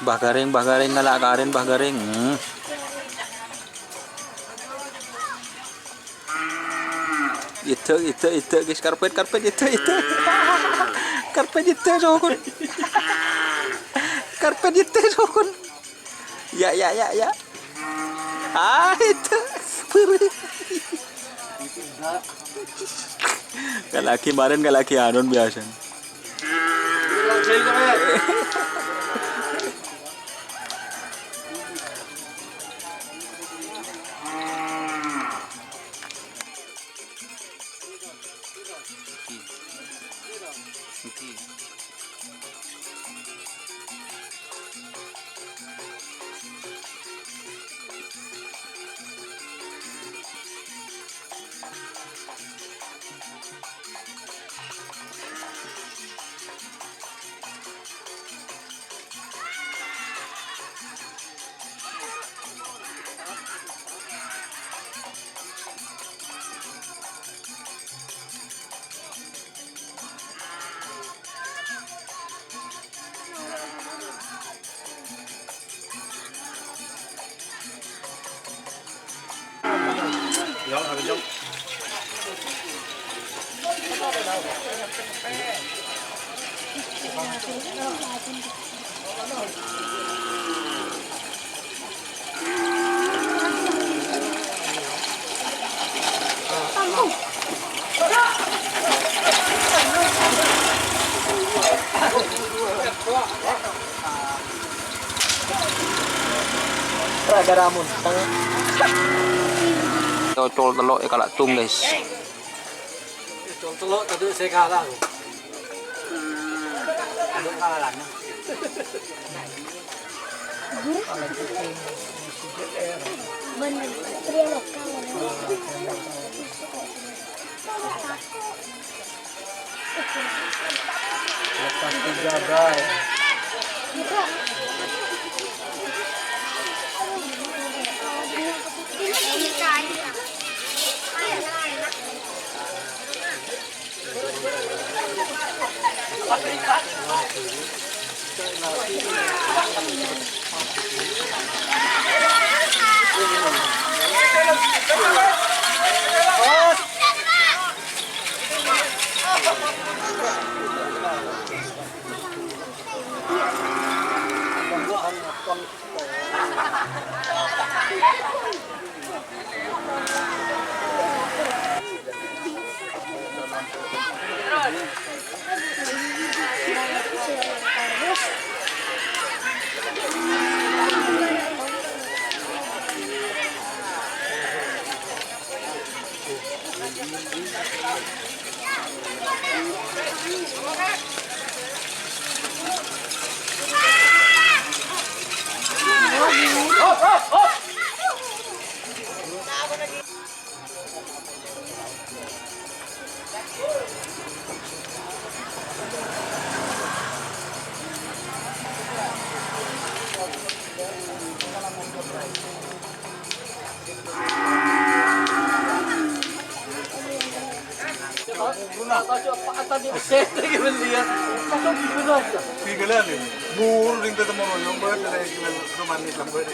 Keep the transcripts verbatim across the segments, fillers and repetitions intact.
Bah Gareng, Bah Gareng, ngala' ka arèn, Bah Gareng. Hmm. Idhâ', idhâ', idhâ', guys, karpet, karpet, idhâ', idhâ'. Karpet itu sokon. Karpet itu sokon. Ya, ya, ya, ya. Ah, itu. Buru. Kan lagi kemarin, kan lagi anun biasa. Cocol tello' è kala' tung, guys. Cocol tello' tadi saya kalah. Aduh, kalah, nah. Lepas tiga, guys. Buru ning tetemon nyomba dari rumah ni sampai.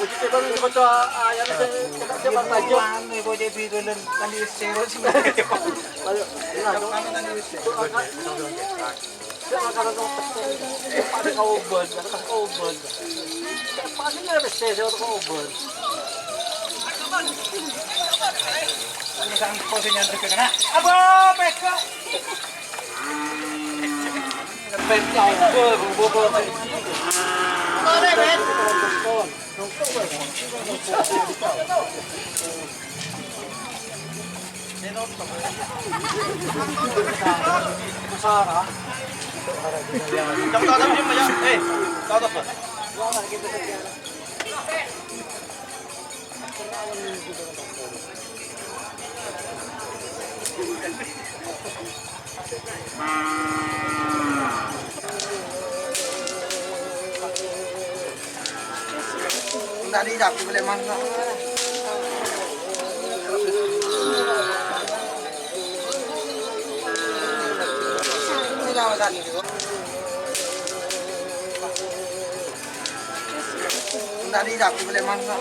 Uji coba lu baca ayat aja, coba, coba baca. Anu, ibu jadi bidulan kan di sero sih. Ayo, nah, coba. Coba kan. Coba kan, ada kauban, ada kauban. Coba sih, ada sero kauban. Aku sang kau sih nyantri ke sana. Apa, peka? Tadi tapi boleh mangga. Ini kawasan ini. Tadi tapi boleh mangga.